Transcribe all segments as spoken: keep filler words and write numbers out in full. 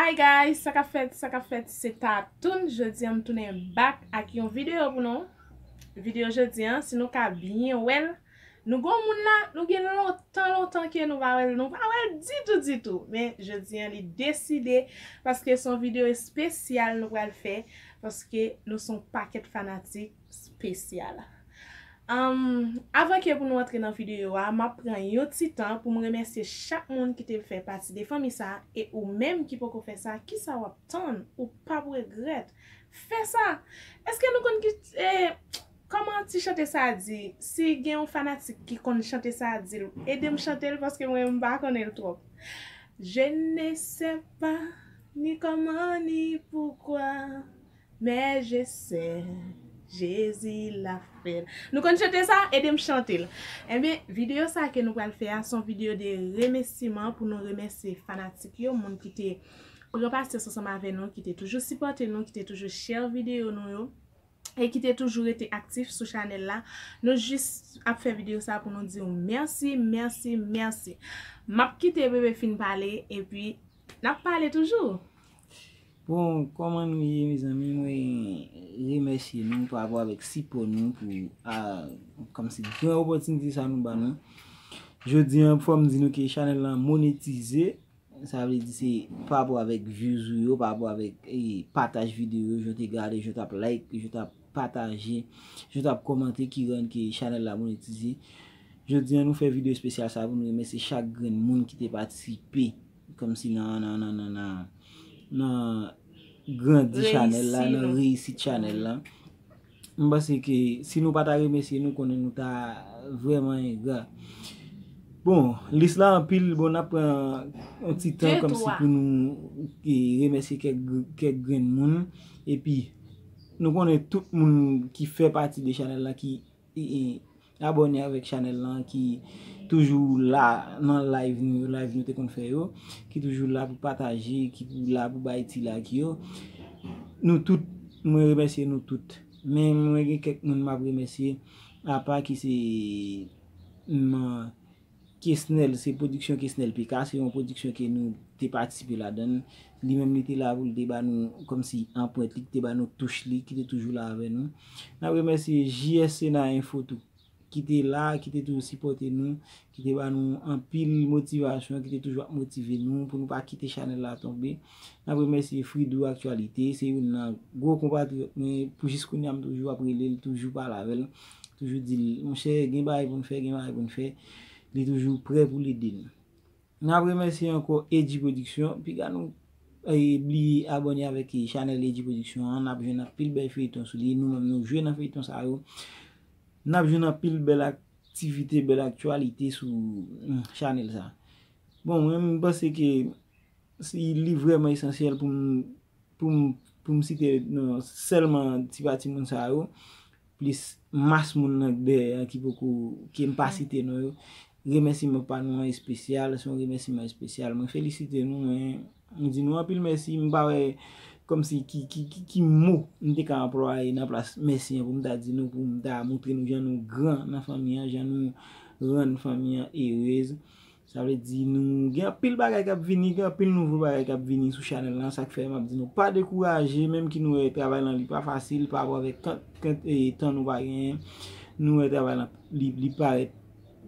Hi guys, sa k ap fèt, sa k ap fèt, se Tatoun. Jodi a m tounen back ak yon videyo pou nou. Videyo jodi a, si nou ka byen wè l, nou gon moun la, nou gen lontan, lontan ke nou pa wè l, nou pa wè l ditou, ditou. Men jodi a, li deside, paske se yon videyo espesyal nou pral fè, paske nou se yon pakèt fanatik espesyal. Anm, avan ke pou nou antre nan videyo a, m ap pran yon ti tan pou m remèsye chak moun ki te fè pati de fanmi sa a, e ou menm ki poko fè sa, kisa w ap tann? Ou p ap regrèt. Fè sa! Èske nou konn ki, eh, kòman ti chante sa a di? Si gen yon fanatik ki konn chante sa a, di l, ede m chante l paske mwen, m pa konnen l twòp. Je ne sais pas ni comment ni pourquoi, mais je sais, Jésus l'a fait. Nou konn chante sa? Ede m chante l. Ebyen, videyo sa ke nou pral fè a, se yon videyo de remèsiman pou nou remèsye fanatik yo, moun ki te pran pasyans ansanm avè nou, ki te toujou sipòte nou, ki te toujou share videyo nou yo, e ki te toujou rete aktif sou chanèl la. Nou jis ap fè videyo sa pou nou di w mèsi, mèsi, mèsi. M ap kite Bebe fin pale, epi n ap pale toujou. Bon, kòman nou ye, mezanmi? Mwen remèsye nou pa rapò avèk sipò nou pou, a, kòmsi gran opòtinite sa nou ba nou. Jodi a, fò m di nou ke chanèl lan monetize. Sa vle di se pa rapò avèk views ou yo, pa rapò avèk, eh, pataj videyo, jan w te gade, jan w t ap like, jan w t ap pataje, jan w t ap kòmante ki rann ke chanèl la monetize. Jodi a, nou fè videyo espesyal sa pou nou remèsye chak grenn moun ki te patisipe kòmsi nan, nan, nan, nan, nan, nan grandi chanèl la, nan reyisit chanèl la. M panse ke si nou pa ta remèsye nou, konnen nou ta vrèman engra. Bon, lis la anpil, bon, n ap pran yon ti tan kòmsi pou nou, eh, remèsye kèk, kèk grenn moun. Epi, nou konnen tout moun ki fè pati de chanèl la, ki, eh, eh, abòne avèk chanèl lan, ki toujou la nan live nou yo, live nou te konn fè yo, ki toujou la pou pataje, ki pou la pou bay ti like yo. Nou tout, mwen remèsye nou tout. Men mwen gen kèk moun m ap remèsye, apa ki se, mm, Kesnel, se pwodiksyon Kesnel P K, se yon pwodiksyon ke nou te patisipe ladan l. Li menm li te la pou l te ba nou kòmsi anprent li, ki te ba nou touch li, ki te toujou la avè nou. N ap remèsye J S Sena Info tou, ki te la, ki te toujou sipòte nou, ki te ba nou anpil motivasyon, ki te toujou ap motive nou pou nou pa kite chanèl la tonbe. N ap remèsye Fridou Aktyalite, se youn nan gwo konpatriyòt mwen, pou jis kounye a m toujou ap rele l, toujou pale avè l, toujou di l, monchè, gen bagay pou n fè, gen bagay pou n fè. Li toujou prè pou l ede n. N ap remèsye ankò Edgy Production, piga nou, eh, bliye abòne avèk, eh, chanèl Edgy Production an, n ap jwenn anpil bèl feyton sou li, nou menm nou jwe nan feyton sa yo. N ap jwenn anpil bèl aktivite, bèl aktyalite sou, mm, chanèl sa. Bon, mwen, m panse ke si li vrèman esansyèl pou m, pou m, pou m site non sèlman ti pati moun sa yo, plis mas moun nan k dèyè an ki poko, ke m pa site non yo. Remèsiman pa nou an espesyal, se yon remèsiman espesyal. Mwen felisite nou, mwen, mwen di nou anpil mèsi, m pa wè kòmsi ki, ki, ki, ki mo m te ka anplwaye nan plas mèsi an pou m ta di nou, pou m ta montre nou jan nou gran nan fanmi an, jan nou rann fanmi an erez. Sa vle di nou gen anpil bagay k ap vini, gen anpil nouvo bagay k ap vini sou chanèl lan. Sa k fè m ap di nou pa dekouraje, menm ki nou wè travay lan li pa fasil pa rapò avèk kan, kan, e, tan nou pa genyen. Nou wè travay lan li, li parèt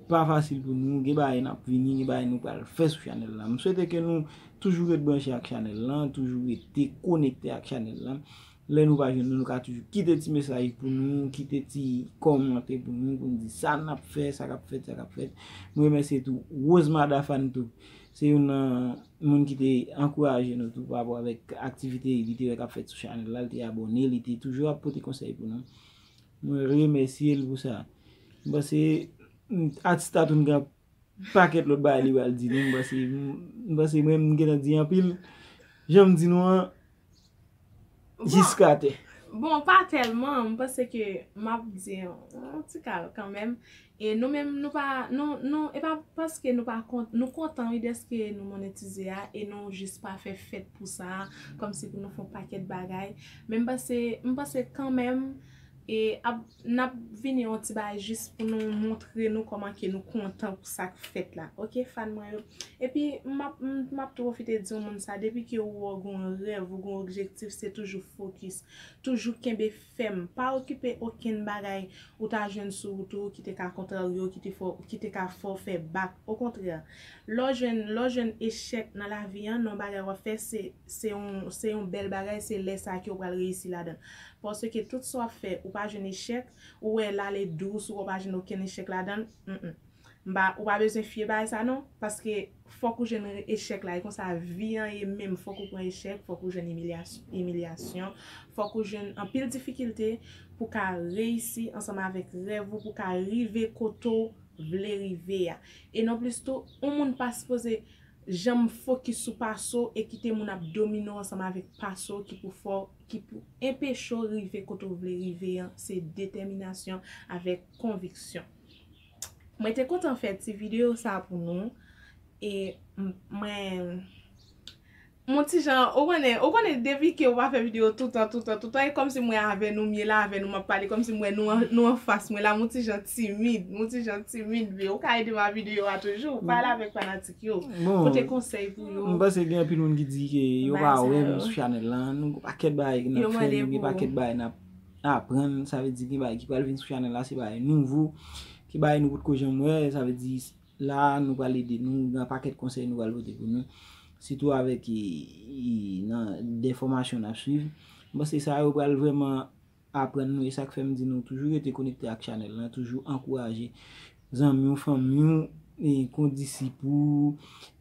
pa fasil pou nou. Gen bagay n ap vini, gen bagay nou pral fè sou chanèl lan. M swete ke nou toujou ret branche ak chanèl lan, toujou rete konekte ak chanèl lan. Lè nou pa jwenn nou, nou ka toujou kite ti mesaj pou nou, kite ti kòmantè pou nou, pou nou di sa n ap fè, sa k ap fèt, sa k ap fèt. Mwen remèsye tou Rosemada Fan tou. Se youn nan moun ki te ankouraje nou tou pa rapò avèk aktivite li te wè k ap fèt sou chanèl la. Li te abòne, li te toujou ap pote konsèy pou nou. Mwen remèsye l pou sa. M panse, mm, atis Tatoun gen pakèt lòt bagay li pral di nou. M panse, m panse mwen, m gentan di anpil. Jan m di nou an, jiska tè. Bon, pa tèlman, m panse ke m ap di yon ti kal kanmenm. E nou menm, nou pa, nou, nou, e pa paske nou pa kont, nou kontan wi dèske nou monetize a, e nou jis pa fè fèt pou sa, kòmsi pou nou fè yon pakèt bagay. Men m panse, m panse kanmenm, E ap, n ap vini yon ti bagay jis pou nou montre nou kòman ke nou kontan pou sa k fèt la. Oke, fan mwen yo. Epi, m ap, m, m ap tou pwofite di yon moun sa, depi ke ou wè w gen yon rèv, ou gen yon objektif, se toujou fokis. Toujou kenbe fèm. Pa okipe okenn bagay ou ta jwenn sou wout ou ki te ka kontrarye w, ki te fè w, ki te ka fè w fè bak. Okontrè, lè w jwenn, lè w jwenn echèk nan lavi an, nan bagay w ap fè, se, se yon, se yon bèl bagay, se lè sa a ke w pral reyisi ladan l. Paske tout sa w ap fè, ou pa jwenn echèk, ou wè l ale dous, ou wè w pa jwenn okenn echèk ladan l, mm, mm. M pa, ou pa bezwen fye bagay sa non, paske fòk ou jwenn echèk la, e konsa vi an ye menm, fòk ou pran echèk, fòk ou jwenn imilyas-, imilyasyon, fòk ou jwenn anpil difikilte pou ka reyisi ansanm avèk rèv ou, pou ka rive kote w vle rive a. E non plis tou, yon moun pa sipoze janm fokis sou pase w e kite moun ap domine w ansanm avèk pase w ki pou fè w, ki pou enpeche w rive kote w vle rive an, se detèminasyon avèk konviksyon. Mwen te kontan fè ti videyo sa pou nou. E m-, mwen, m on ti jan, ou konnen, ou konnen depi ke ou pa fè videyo toutan, toutan, toutan, e kòmsi mwen avè nou, m ye la avè nou, m ap pale kòmsi m wè nou an, nou anfas mwen la, m on ti jan timid, m on ti jan timid, men ou ka ede m a videyo a toujou, pale avèk fanatik yo, pote konsèy pou yo. M panse gen anpil moun ki di ke yo pa wè m sou chanèl lan, nou gen pakèt bagay n ap fè, nou gen pakèt bagay n ap aprann, sa vle di gen bagay ki pral vin sou chanèl la, se bagay nouvo, ki bagay nou potko janm wè, sa vle di la nou pral ede nou, gen pakèt konsèy nou pral pote pou nou, sitou avèk e, e, nan de fòmasyon n ap swiv. M panse sa yo pral vrèman aprann nou, e sa k fè m di nou toujou rete konekte ak chanèl lan, toujou ankouraje zanmi w, fanmi w, e, kondisip ou,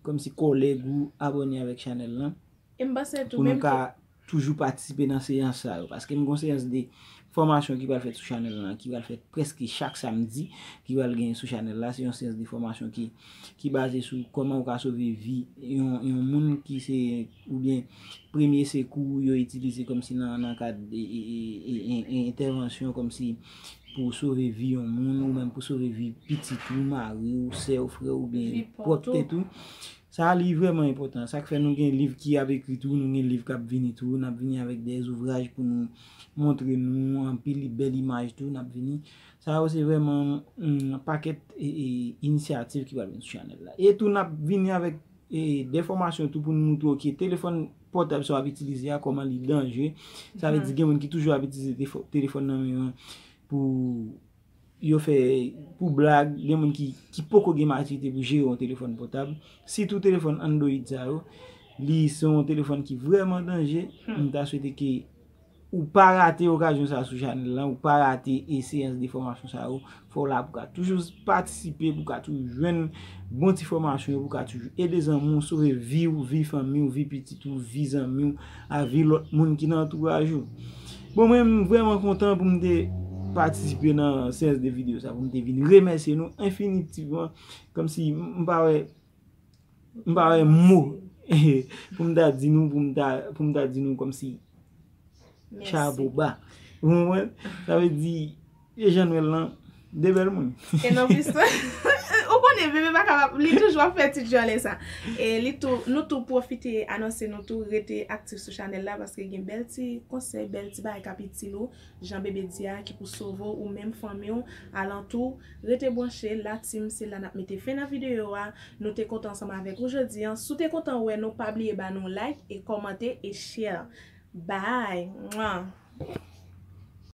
kòmsi kòlèg ou, abòne avèk chanèl lan. E m panse tou pou nou menm ka toujou patisipe nan seyans sa yo. Paske m gen yon seyans de fòmasyon ki pral fèt sou chanèl lan, ki pral fèt prèske chak samdi, ki pral genyen sou chanèl la. Se yon seyans de fòmasyon ki, ki baze sou kòman ou ka sove vi yon, yon moun ki se, oubyen premye sekou yo itilize kòmsi nan, nan kad e, e, e, e, e, entèvansyon kòmsi pou sove vi yon moun, ou menm pou sove vi pitit ou, mari w, sè w, frè w, oubyen pwòp tèt ou. Sa li vrèman enpòtan. Sa k fè nou gen liv ki ap ekri tou, nou gen liv k ap vini tou, n ap vini avèk de zouvraj pou nou montre nou anpil bèl imaj tou, n ap vini. Sa yo se vrèman, mm, pakèt e, e, inisyativ ki pral vin sou chanèl la. E tou n ap vini avèk e, de fòmasyon tou pou nou montre w ke telefòn pòtab sa w ap itilize a, kòman li danje. Sa vle di gen moun ki toujou ap itilize tefò-, telefòn nan men yo pou yo fè, pou blag, gen moun ki, ki poko gen matirite pou jere yon telefòn pòtab. Sitou telefòn Android sa yo, li se yon telefòn ki vrèman danje. M ta swete ke ou pa rate okazyon sa sou chanèl lan, ou pa rate e seyans de fòmasyon sa yo. Fò w la pou ka toujou patisipe, pou ka toujou jwenn bon ti fòmasyon yo, pou ka toujou ede zanmi w, sove vi w, vi fanmi w, vi pitit ou, vi zanmi w, a vi lòt moun ki nan antouraj ou. Bon, mwen, m vrèman kontan pou m te patisipe nan seyans de videyo sa, pou m te vin remèsye nou enfinitivman, kòmsi m, m pa wè, m pa wè mo pou m ta di nou, pou m ta, pou m ta di nou kòmsi chapo ba. Ou konprann? Sa vle di, e jan nou wè l lan, de bèl moun. E non plis, ou konnen bebe pa kapab, li toujou ap fè ti djòlè sa. E li tou, nou tou pwofite anonse nou tou rete aktif sou chanèl la, paske gen bèl ti konsèy, bèl ti bagay k ap itil ou, jan bebe di a, ki pou sove w ou menm fanmi w alantou. Rete branche, la team, se la n ap mete fen nan videyo a. Nou te kontan ansanm avèk ou jodi an. Si w te kontan wè nou, pa bliye ba nou like e kòmante e share. Bye! Mwa!